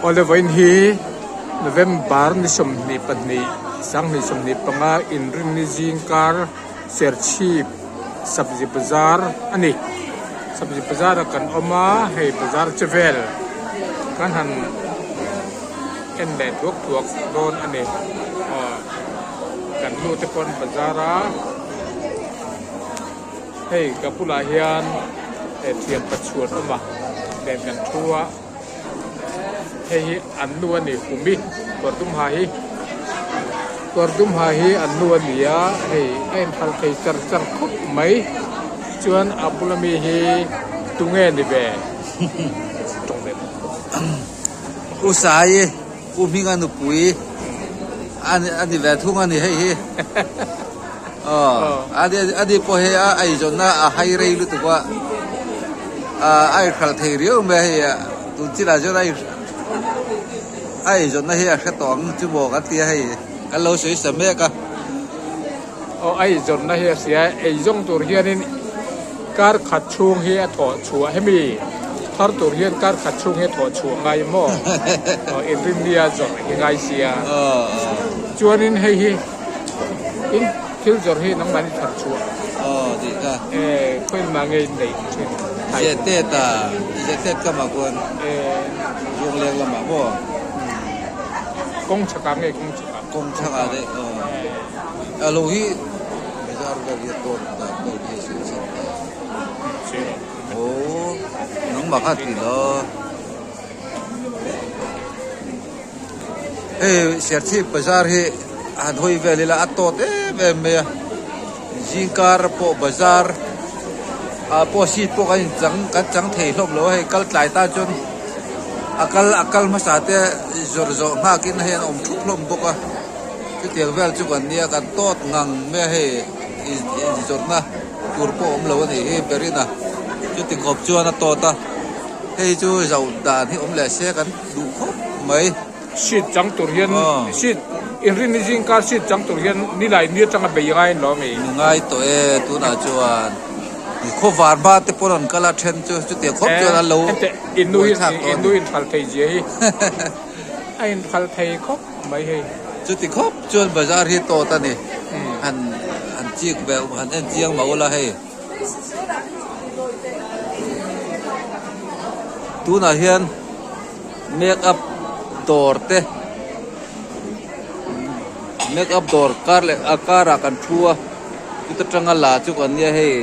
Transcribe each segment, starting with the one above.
Awle vawiin hi November ni 22 2025 inrinni zingkar Serchhip Sabzi Bazar a ni. Sabzi Bazar ah kan awm a, hei bazar che vel kan han en leh thuak thuak dawn a ni. Aw kan nu te pawn bazar a. Hei ka bulah hian thian pachuan awm a nen kan thu a hei hi an nu a ni Humi kawr dum ha hi kawr dum ha hi an nu a ni a hei a inhal thei char char khawp mai chuan a bula mi hi tunge ni ve tawng ve U Sai U Hminga nupui a ni ve thung a ni hei hi. Aw ani pawh hei a eizawnna a hai rei lutuk a a inhralh thei riau mai a hei tun chinah chuan a eizawnna hi a hre tawh ang chu maw kan ti a hei kan lo sawi sa mek a. Aw a eizawnna hi a hria a eizawng tur hianin kar khat chhung hi a thawh chhuah hemi thar tur hian kar khat chhung hi a thawh chhuah ngai maw aw inrinnia zawrh hi ngai sia chuanin hei hi. In thil zawrh hi nangmah in thar chhuah. Aw tih kha. Eh khawiin mah nge in neih thin. Zetet a zetet ka mah kuan. Eh Zuangleng lamah maw. Kawng chhakah nge kawng chhakah. Kawng chhakah daih aw. A lo hi bazar vel hi a tawt dan vel hi a sawi chin ta. Aw nangmah kha ti lo. Hei Serchhip bazar hi han hawi vel ila a tawt em em mai a zingkar pawh bazar ah pawh seat pawh kan inchang kan chang thei hlawm lo a hei kal tlai tan chuan a kal a kal hmasa te zawrh zawh nghak in hei an awm thup hlawm bawk a chutiang vel chu kan nia kan tawt ngang mai a hei inzawrhna tur pawh awm lo a nih hi berin a chuti khawp chuan a tawt a hei chu zoh dan hi awm leh se kan. duh khawp mai. Seat chang tur hian seat inrinni zingkar seat chang tur hian nilai ni atanga bei ngai an lo a mi. Ni ngai tawh e tunah chuan i khawvar hma te pawn an kal a then chu chutiang khawp chuan an lo buaithlak tawh a ni. Innu inphal thei zia hi a inphal thei khawp mai hei. Chuti khawp chuan bazar hi tawt a ni han han chik ve han en chiang mah ula hei. Tunah hian make up dawr te make up dawr kar leh a karah kan thu a chuta tanga la chu kan nia hei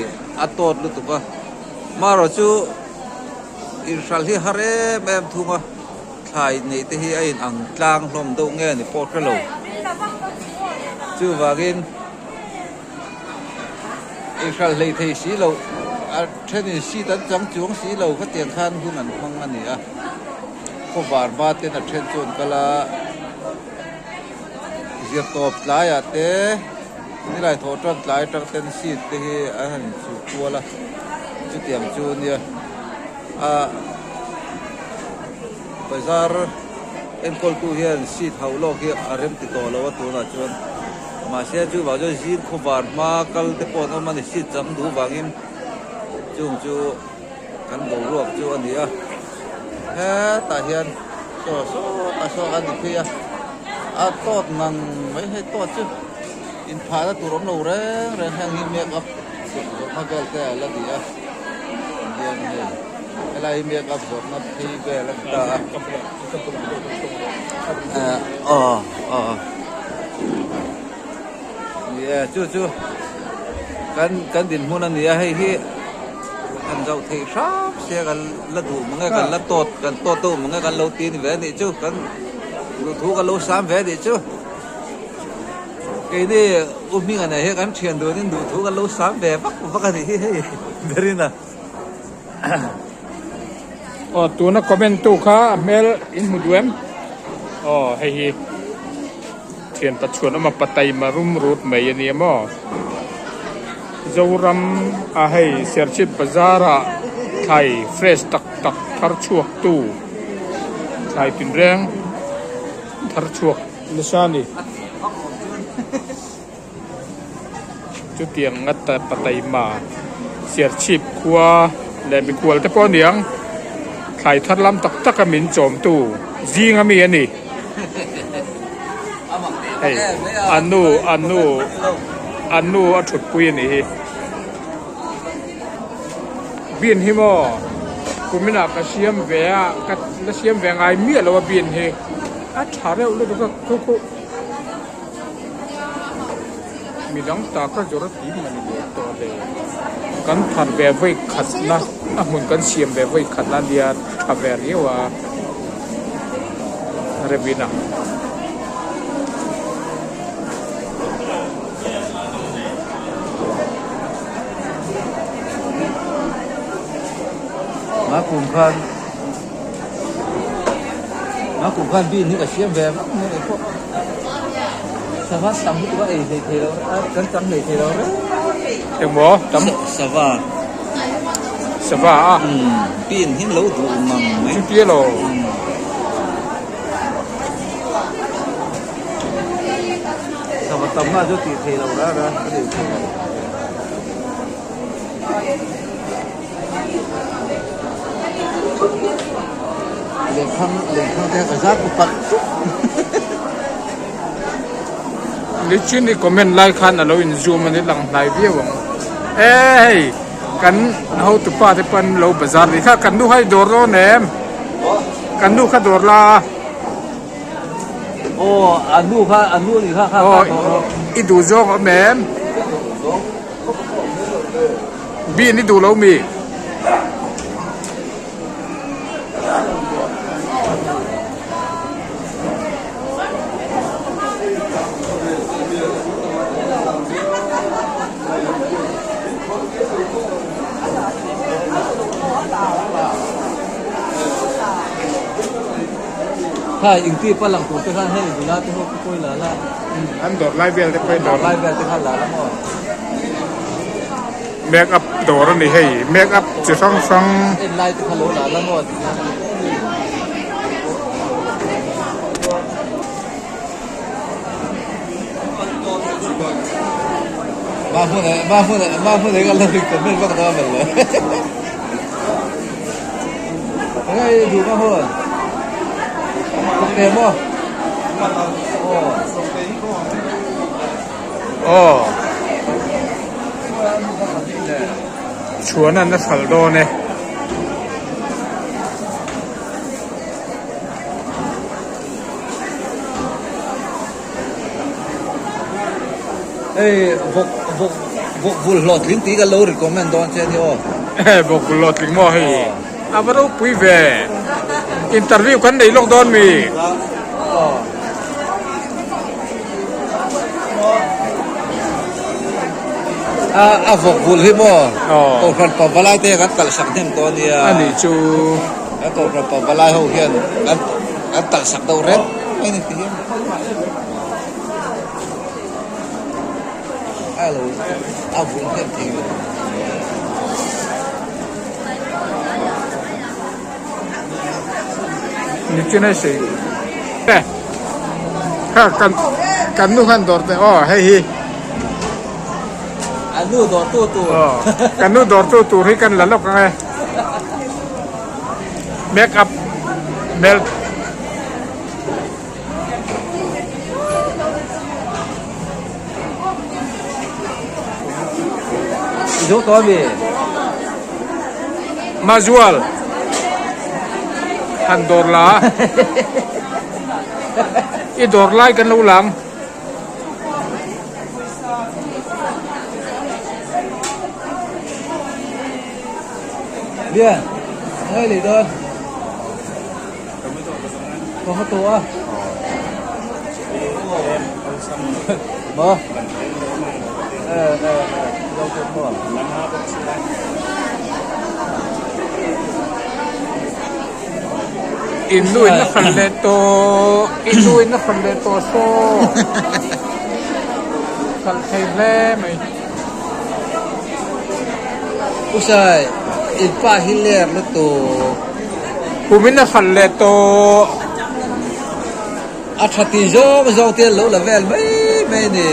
a tawt lutuk a marawh chu inhralh hi har em em thung a thlai neih te hi a in ang tlang hlawm deuh nge ni pawh hrelo chuvangin. Inhralh hlei thei si loh, a thenin seat an chang chuang si lo khatiang khan hun an hmang a ni a. Khawvar hma ten a then chu an kal a, zirtawp tlaiah te nilai thawh tan tlai atang ten seat te hi an han inchuh kual a, chutiang chu a nia. Ahh bazar enkawltu hian seat hauh lawk hi a rem ti tawh lo a tunah chuan. Mahse chuvang chuan zing khawvar hma kal te pawh an awm a ni seat chang duh vangin chung chu kan boruak chu a ni a hetah hian saw sawtah saw an ni phei a a tawt ngang mai hei tawt chu inphahna tur awm lo reng reng heng hi make up zawrhna vel te a la ni a hian hei helai hi make up zawrhna phei vel a ni ta a aw aw. Ni e chu chu kan kan dinhmun a ni a hei hi han zoh theih hram se kan la duh mang e kan la tawt kan tawt deuh mang e kan lo ti ni ve a nih chu kan duhthu kan lo sam ve a nih chu keini u hminga nen hian kan thian dunin duhthu kan lo sam ve vak vak a nih hi hei berin a. Aw tuna comment tu kha a hmel in hmu duh em? Aw hei hi thian pachuan awm a pataima rum rut mai a nia maw? Zoram a hei Serchhip bazar ah thlai fresh tak tak thar chhuak tu thlai tinreng thar chhuak nasa a ni. Chutiang a pataima Serchhip khua leh mikhual te pawh a niang thlai thar lam tak tak a min chawmtu. Zing ami a ni. Hei a nu a nu a nu a thut pui a nih hi. Bean hi maw kumin ah ka siam ve a ka la siam ve ngai miah lo a bean hi a tha reuh lutuk a khu khu midang ta ka zawrh a tih man ve tawh le kan thar ve vawi khat na a hmun kan siam ve vawi khat na nia tha ve riau a Rebina. Nga kum khan nga kum khan bean hi ka siam ve vak mai ang pawh sava tam hi chu ka ei hlei thei lo a kan tam hlei thei lo reng Engmaw tam sava sava a bean hi lo duh ngang mai chutia lo Sava tam na chu tih theih loh rara a ni thei lo. Lenkhang lenkhang te ka zat upat tuk. Nichin i comment lai khan alo in zoom ani lang hnai viau ang. E hei kan hotupa te pawn lo bazar ni kha kan nu kha i dawr dawn em? Kan nu kha dawr la a. Aw a nu kha a nu ni kha kha kha i duh zawng awm em? Bean i duh lo mi? Kha engti pa lang tur te khan hei nula te ho pawh la la. An dawr lai vel te pawh dawr lai vel te kha la la maw. Make up dawr a ni hei make up chi hrang hrang. En lai te kha lo la la maw. Ma hmun ma hmun ma hmun ka la comment vak ta mel le. Ngai duh ma hmun. Sawmte maw? Aw. Chhuan an a hralh dawn e. Hei vawk vawk vawk vul hlawhtling tih ka lo recommend dawn che a ni aw. Vawk vul hlawhtling maw hei? A va ropui ve. Interview kan nei lawk dawn mi? A a vawk vul hi maw? Kohhran pavalai te kan kalh sak hnem tawh a nia. A nih chu. Kan kohhran pavalai ho hian kan kan kalh sak deuh reng mai a ni ti hian. A lo a vul hnem thei lutuk. Nichin a sei e kha kan kan nu khan dawr te aw hei hi an nu dawr tu tur aw kan nu dawr tu tur hi kan la lawk ang e make up melt Zo tawh ami? Mazual han dawr la i dawr lai kan lo lang. Lian, ngai leh dawn. Ka haw tawh a. Maw? Eh eh eh zo tawh maw? In nu in a hran leh tawh in nu in a hran leh tawh saw hralh thei hle mai. Usai in pa hi ler lutuk. Kum in a hralh leh tawh. A tha ti zawng zawng te lo la vel mai mai a ni.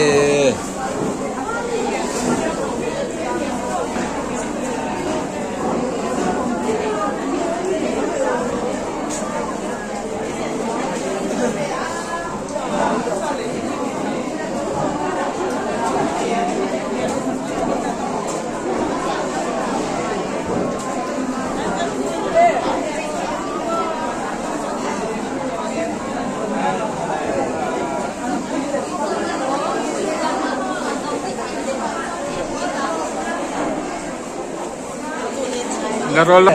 La rawl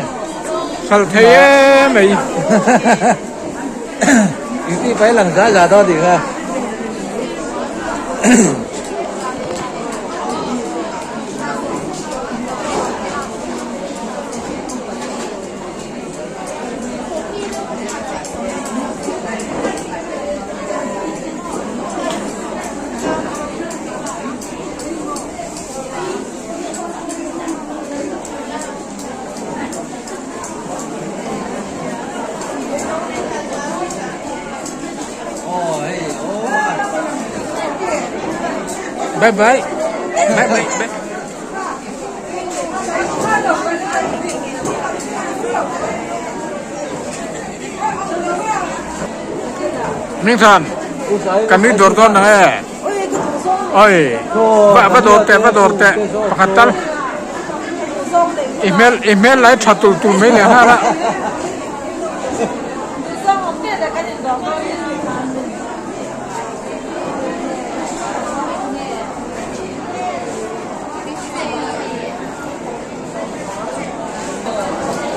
hralh thei em mai. Engti pai lang za za dawn tih kha. Bye bye. Bye bye. Bye. Mingthan, kan nui dawr dawn nang e. Oi, va va dawr teh, va dawr teh, pakhat tal. I hmel, i hmel lai tha tul tul mai leh nghal a.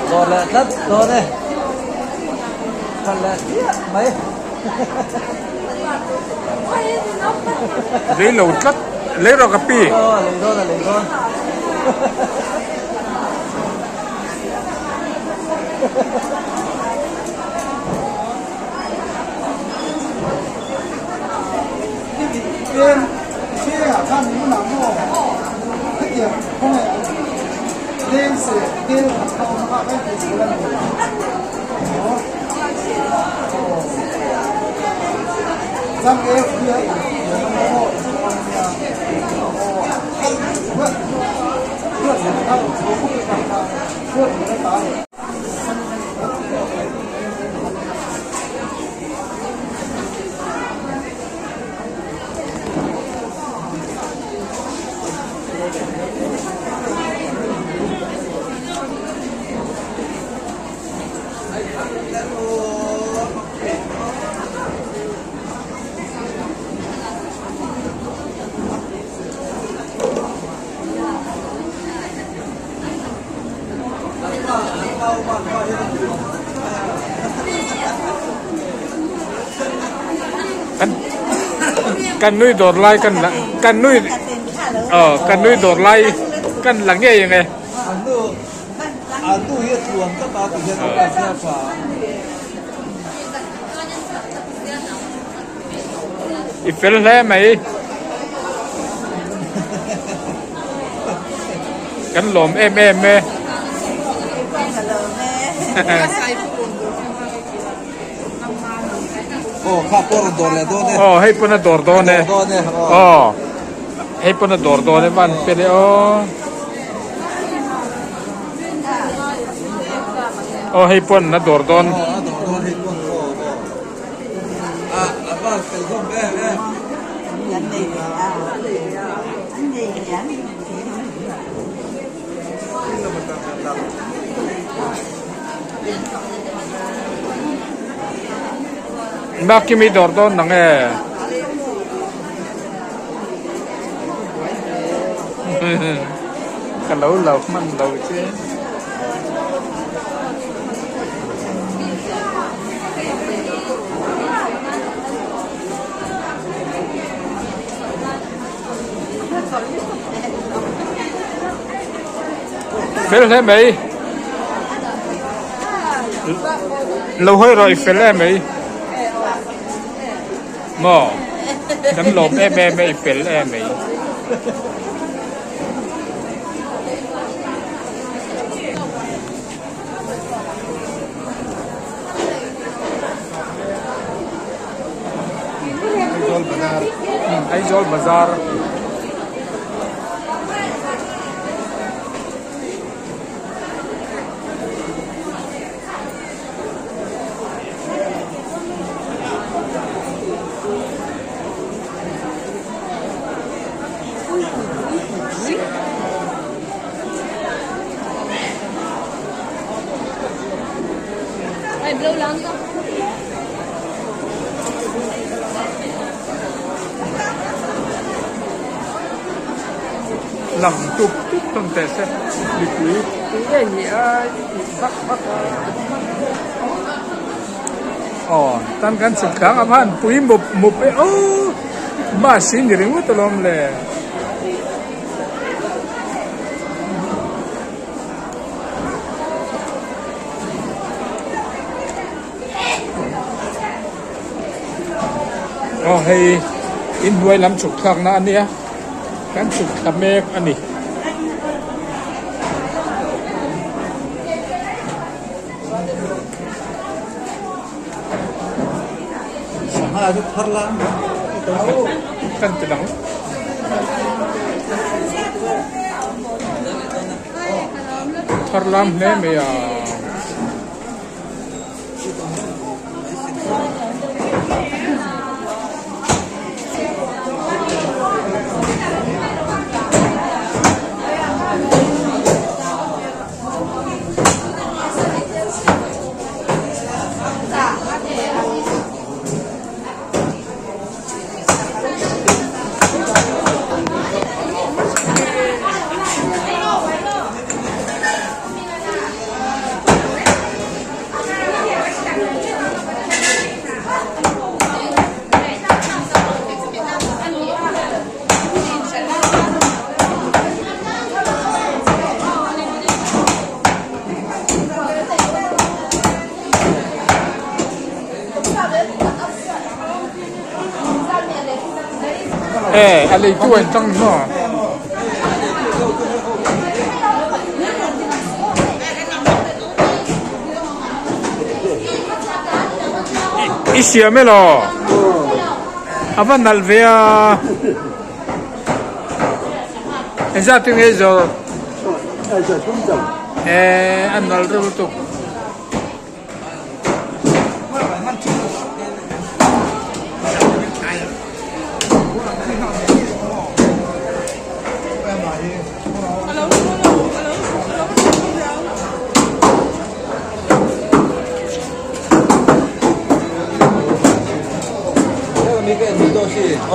Dawr leh tlat dawn e. Khat leh chiah mai. Lei lo tlat lei rawh ka pi. Aw a lei dawn a lei dawn. Kan nui dawr lai kan la kan nui aw kan nui dawr lai kan la ngei ang e. I fel hle mai. Kan lawm em em e. Aw hei pawn a dawr dawn e. Aw hei pawn a dawr dawn e van fel e aw. Aw hei pawn a dawr dawn. Bakimi dawr dawn nang e. Ka lo lo hman lo che. Fel hle mai. Lo hawi rawh i fel em mai. Maw? Kan lawm em em e i fel em mai. Aizawl Bazar Aizawl Bazar Lang tup tup hlawm teh se mipui. Aw tan kan chhuk tlang a van pui mup mup e aw bus hi ni ringawt alawm le. Aw hei inhnuai lam chhuk thlakna a nia kan chhuk thla mek a ni. Kan ti dang. Thar lam hle mai a. E a leitu an tang ni maw? I siam elaw? A va nalh ve a. Engzat te nge zawr? Eh, a nalh reuh lutuk.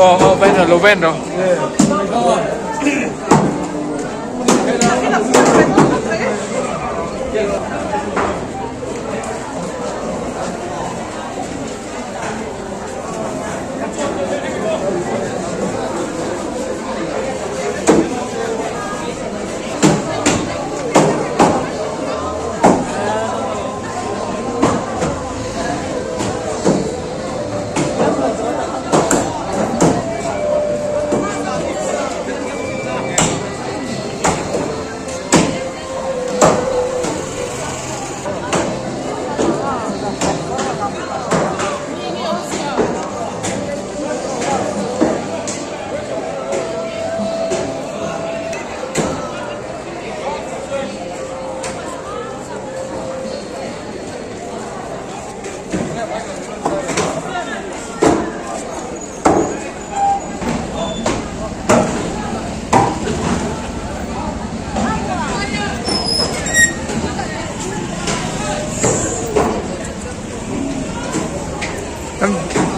Aw aw ven rawh lo ven rawh.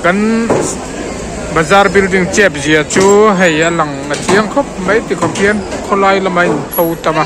Kan bazar building chep zia chu hei a lang a chiang khawp mai ti khawp hian khawlai lama in tho tam a.